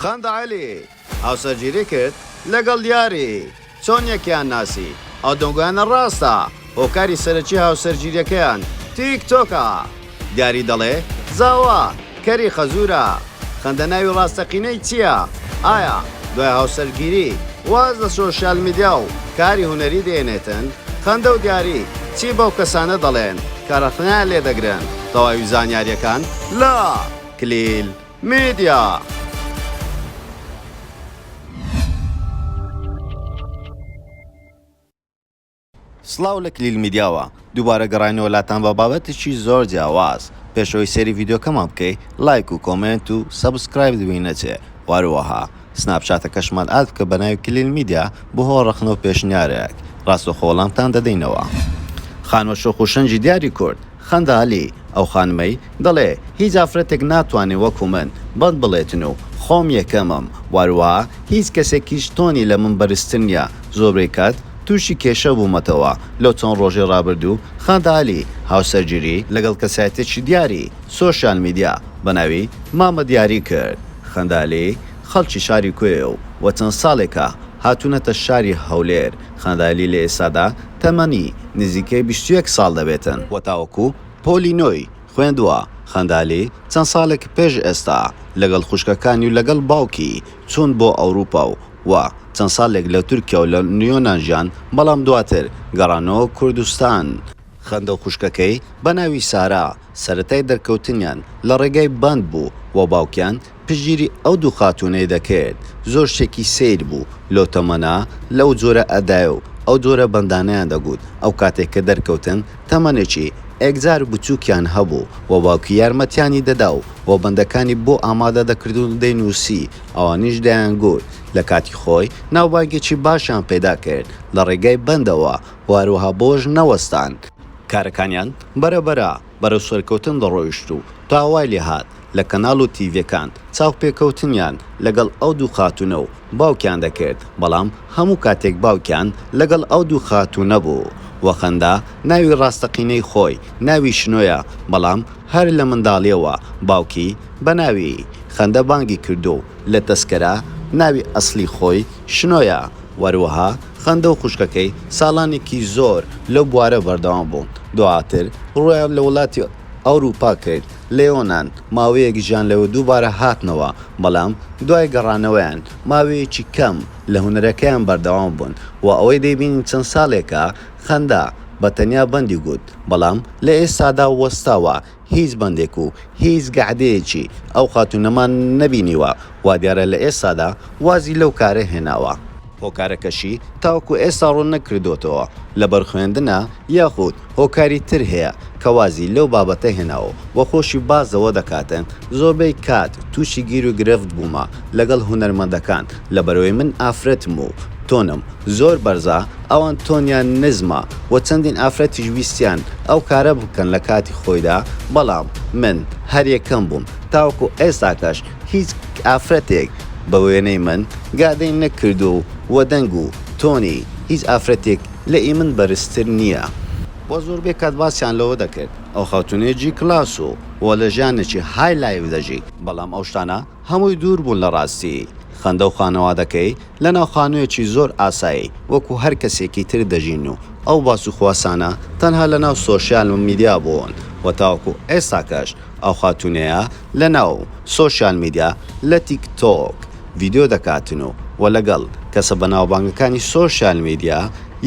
خەندە عەلی هاوسەرگیری کرد لەگەڵ دیاری، چۆن یەکیان ناسی؟ ئەو دەنگۆیانە ڕاستە، هۆکاری سەرەکی هاوسەرگیریەکەیان تیک تۆکە. دیاری دەڵێ زاوا کەری خەزورە. خەندە ناوی ڕاستەقینەی چیە؟ ئایا دوای هاوسەرگیری واز لە سۆشیال میدیا و کاری هونەری دێنێتن؟ خەندە و دیاری چی بەو کەسانە دەڵێن کە ڕەخنەیان لێ دەگرن؟ تەواوی زانیاریەکان لە کلیل میدیا. سڵاو لە کلیل میدیاوە دووبارە گەڕاینەوە لاتان بە بابەتێکی زۆر جیاواز پێش ئەوەی سەیری ڤیدیۆکەمان بکەی لایک و comment و subscribe لەبیر نەچێ وەهەروەها سناپچاتەکەشمان add بکە بەناوی کلیل میدیا بۆ هۆ ڕەخنە و پێشنیارێک ڕاستەوخۆ وەڵامتان دەدەینەوە. خانمە شۆخ و شەنگی دیاری کورد خەندە عەلی، ئەو خانمەی دەڵێ هیچ ئافرەتێک ناتوانێ وەکو من بەند بڵێتن و خۆم یەکەمم وەهەروەها هیچ کەسێکیش tone ی لە من بەرزتر نیە زۆربەی کات توشی کێشە بوومەتەوە لەو چەند ڕۆژەی ڕابردوو خەندە عەلی هاوسەرگیری لەگەڵ کەسایەتیەکی دیاری سۆشیال میدیا بەناوی مامە دیاری کرد خەندە عەلی خەڵکی شاری کۆیە و و چەند ساڵێکە هاتوونەتە شاری هەولێر خەندە عەلی لە ئێستادا تەمەنی نزیکەی 21 ساڵ دەبێتن. و تاوەکو پۆلی نۆی خوێندووە. خەندە عەلی چەند ساڵێک پێش ئێستا لەگەڵ خوشکەکانی و لەگەڵ باوکی چوون بۆ ئەوروپا و و چەند ساڵێک لە تورکیا و لە یۆنان ژیان، بەڵام دواتر گەڕانەوە کوردستان. خەندە و خوشکەکەی بە ناوی سارا، سەرەتای دەرکەوتنیان لە ڕێگای بەند بوو و باوکیان پشتگیری ئەو دوو خاتوونەی دەکرد، زۆر شتێکی سەیر بوو لەو تەمەنە لەو جۆرە ئەدای و ئەو جۆرە بەندانەیان دەگوت، ئەو کاتێک کە دەرکەوتن تەمەنێکی ئێکجار بچووکیان هەبوو و باوکی یارمەتیانی دەدا و و بەندەکانی بۆ ئامادە دەکرد و دەینووسی، ئەوانیش دەیانگوت لە کاتی خۆی ناوبانگێکی باشیان پەیدا کرد لە ڕێگای بەندەوە و هەروەها بەوەش نەوەستان، کارەکانیان بەرە بەرە بەرەو سەرکەوتن دەڕۆیشت و تا وای لێهات لە کەناڵ و تیڤیەکان چاوپێکەوتنیان لەگەڵ ئەو دوو خاتوونە و باوکیان دەکرد، بەڵام هەموو کاتێک باوکیان لەگەڵ ئەو دوو خاتوونە بوو و خەندە ناوی ڕاستەقینەی خۆی ناوی شنۆیە، بەڵام هەر لە منداڵیەوە باوکی بە ناوی خەندە بانگی کردووە و لە تەسکەرە ناوی ئەسڵی خۆی شنۆیە، وەروەها خەندە و خوشکەکەی ساڵانێکی زۆر لەو بوارە بەردەوام بوون، دواتر ڕوویان لە وڵاتی ئەوروپا کرد، لە یۆنان ماوەیەک ژیان لەوێ دووبارە هاتنەوە، بەڵام دوای گەڕانەوەیان ماوەیەکی کەم لە هونەرەکەیان بەردەوام بوون و ئەوەی دەیبینین چەند ساڵێکە خەندە بە تەنیا بەندی گوت، بەڵام لە ئێستادا وەستاوە هیچ بەندێک و هیچ گەعدەیەکی ئەو خاتوونەمان نەبینیوە، وادیارە لە ئێستادا وازی لەو کارە هێناوە. هۆکارەکەشی تاوەکو ئێستا ڕوون نەکردۆتەوە لەبەر خوێندنە یاخود هۆکاری تر هەیە کە وازی لەو بابەتە هێناوە و خۆشی باس لەوە دەکاتن زۆربەی کات تووشی گیر و گرفت بوومە لەگەڵ هونەرمەندەکان لەبەرئەوەی من ئافرەتم و tone م زۆر بەرزە ئەوان tone یان نزمە و چەندین ئافرەتیش ویستیان ئەو کارە بکەن لە کاتی خۆیدا بەڵام من هەر یەکەم بووم تاوەکو ئێستاکەش هیچ ئافرەتێک بە وێنەی من گادەی نەکردووە و دەنگ و tone ی هیچ ئافرەتێک لە ئی من بەرزتر نییە. وە زۆربەی کات باسیان لەوە دەکرد ئەو خاتوونەیەکی کلاس و وە لە ژیانێکی high life دەژی، بەڵام ئەو شتانە هەمووی دوور بوون لە ڕاستی. خەندە و خانەوادەکەی لەناو خانوویەکی زۆر ئاسایی وەکو هەر کەسێکی تر دەژین و ئەو باس و خواسانە تەنها لەناو سۆشیال میدیا بوون و تاوەکو ئێستاکەش ئەو خاتوونەیە لەناو سۆشیال میدیا لە تیک تۆک ڤیدیۆ دەکاتن و وە لەگەڵ کەسە بەناوبانگەکانی سۆشیال میدیا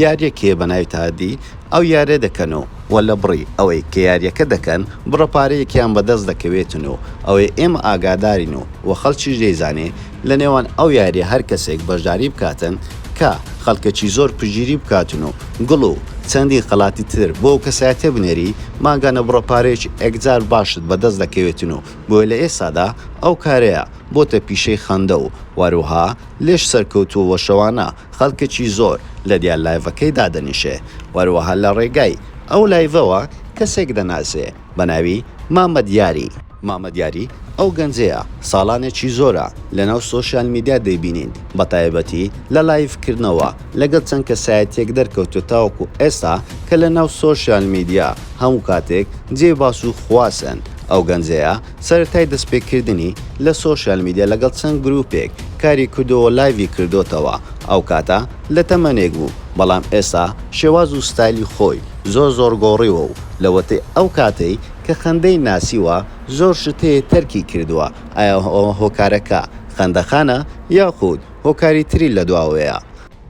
یاریەک هەیە بەناوی تادی ئەو یاریە دەکەن و وە لە بڕی ئەوەی کە یاریەکە دەکەن بڕە پارەیەکیان بەدەست دەکەوێتن و ئەوەی ئێمە ئاگادارین و وە خەڵکیش دەیزانێ لە نێوان ئەو یاریە هەر کەسێک بەشداری بکاتن کە خەڵکەکی زۆر پشتگیری بکاتن و گوڵ و چەندین خەڵاتی تر بۆ ئەو کەسایەتیە بنێری مانگانە بڕە پارەیەکی ئێکجار باشت بەدەست دەکەوێتن و بۆیە لە ئێستادا ئەو کارەیە بۆتە پیشەی خەندە و وەروەها لێش سەرکەوتووە وە شەوانە خەڵکێکی زۆر لە دیار live ەکەی دادەنیشێ وەروەها لە ڕێگای ئەو live ەوە کەسێک دەناسێ بە ناوی مامە دیاری. مامە دیاری ئەو گەنجەیە ساڵانێکی زۆرە لەناو سۆشیال میدیا دەیبینین بەتایبەتی لە live کردنەوە لەگەڵ چەند کەسایەتیەک دەرکەوتوە تاوەکو ئێستا کە لەناو سۆشیال میدیا هەموو کاتێک جێی باس و خواسن. ئەو گەنجەیە سەرەتای دەستپێکردنی لە سۆشیال میدیا لەگەڵ چەند گروپێک کاری کردووە live ی کردۆتەوە ئەو کاتە لە تەمەنێک بوو بەڵام ئێستا شێواز و ستایلی خۆی زۆر زۆر گۆڕیوە و لەوەتەی ئەو کاتەی کە خەندەی ناسیوە زۆر شت هەیە تەرکی کردووە ئایا ئەوە هۆکارەکە خەندەخانە یاخود هۆکاری تری لە دواوەیە؟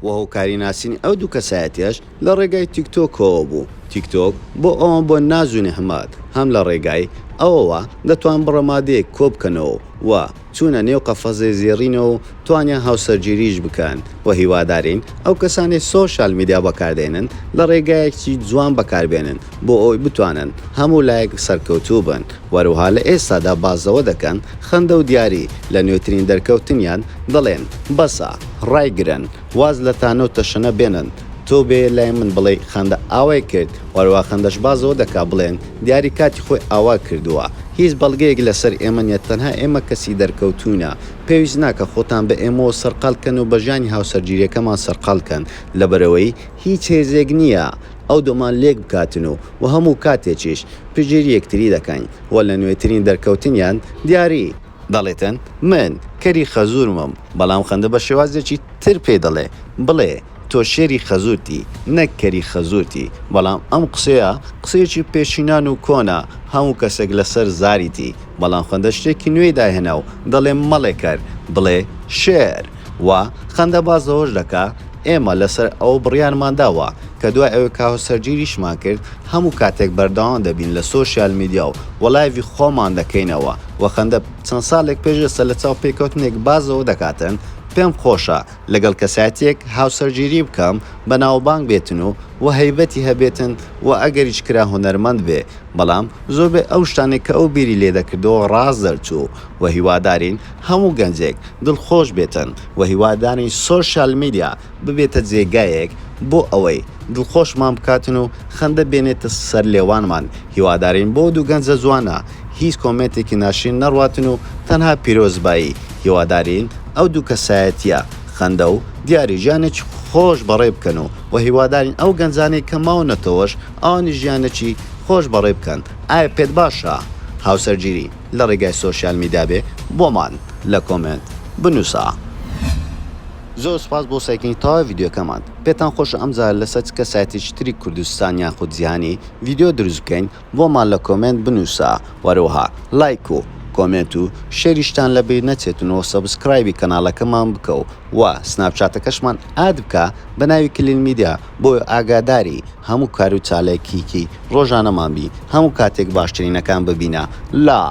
وە هۆکاری ناسینی ئەو دوو کەسایەتیەش لە ڕێگای تیکتۆکەوە بوو، تیکتۆک بۆ ئەوان بۆ ناز و نیعمەت، هەم لە ڕێگای ئەوەوە دەتوان بڕە مادەیەک کۆبکەنەوە و چوونە نێو قەفەزەی زێڕینەوە و توانیان هاوسەرگیریش بکەن و هیوادارین ئەو کەسانەی سۆشیال میدیا بەکاردێنن لە ڕێگایەکی جوان بەکاربێنن بۆ ئەوەی بتوانن هەموو لایەک سەرکەوتوو بن وەروها لە ئێستادا باس لەوە دەکەن خەندە و دیاری لە نوێترین دەرکەوتنیان دەڵێن بەسە ڕایگرن واز لە تانە و تەشەنە بێنن تۆ بێ لای من بڵێی خەندە ئاوای کرد وەروا خەندەش باس لەوە دەکا بڵێن دیاری کاتی خۆی ئاوا کردووە هیچ بەڵگەیەک لەسەر ئێمە نیە تەنها ئێمە کەسی دەرکەوتووینە پێویست ناکە خۆتان بە ئێمەوە سەرقاڵ کەن و بە ژیانی هاوسەرگیریەکەمان سەرقاڵ کەن لەبەرئەوەی هیچ هێزێک نیە ئەو دوومان لێک بکاتن و وە هەموو کاتێکیش پشتگیری یەکتری دەکەین وە لە نوێترین دەرکەوتنیان دیاری دەڵێتن من کەری خەزورمم بەڵام خەندە بە شێوازێکی تر پێی دەڵێ بڵێ تۆ شێری خەزورتی نەک کەری خەزورتی بەڵام ئەم قسەیە قسەیەکی پێشینان و کۆنە هەموو کەسێک لەسەر زاریتی بەڵام خەندە شتێکی نوێی داهێنا و دەڵێ مەڵێ کەر بڵێ شێر وە خەندە باس لەوەش دەکا ئێمە لەسەر ئەوە بڕیارمان داوە کە دوای ئەوەی کە هاوسەرگیریشمان کرد هەموو کاتێک بەردەوام دەبین لە سۆشیال میدیا و وە live ی خۆمان دەکەینەوە وە خەندە چەند ساڵێک پێش ئێستا لە چاوپێکەوتنێک باس لەوە دەکاتن پێم خۆشە لەگەڵ کەسایەتیەک هاوسەرگیری بکەم بەناوبانگ بێتن و وە هەیبەتی هەبێتن وە ئەگەریش کرا هونەرمەند بێ بەڵام زۆربەی ئەو شتانەی کە ئەو بیری لێ دەکردەوە ڕاست دەرچوو وە هیوادارین هەموو گەنجێک دڵخۆش بێتن وە هیوادارین سۆشیال میدیا ببێتە جێگایەک بۆ ئەوەی دڵخۆشمان بکاتن و خەندە بێنێتە سەر لێوانمان هیوادارین بۆ دوو گەنجە جوانە هیچ کۆمێنتێکی ناشرین نەڕواتن و تەنها پیرۆزبایی هیوادارین ئەو دوو کەسایەتیە خەندە و دیاری ژیانێکی خۆش بەڕێ بکەن و وە هیوادارین ئەو گەنجانەی کە ماونەتەوەش ئەوانیش ژیانێکی خۆش بەڕێ بکەن ئایا پێت باشە هاوسەرگیری لە ڕێگای سۆشیال میدیا بێ بۆمان لە کۆمێنت بنوسە. زۆر سوپاس بۆ سەیرکردنی تەواوی ڤیدیۆکەمان پێتان خۆشە ئەمجارە لەسەر چ کەسایەتیەکی تری کوردستان یاخود جیهانی ڤیدیۆ دروست بکەین بۆمان لە کۆمێنت بنوسە وەروەها لایک و کۆمێنت و share یشتان لەبیر نەچێتن و subscribe ی کەناڵەکەمان بکە و وە سناپچاتەکەشمان add بکە بەناوی کلیل میدیا بۆیە ئاگاداری هەموو کارو چالاکیکی ڕۆژانەمان بی هەموو کاتێک باشترینەکان ببینە لە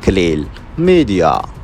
کلیل میدیا.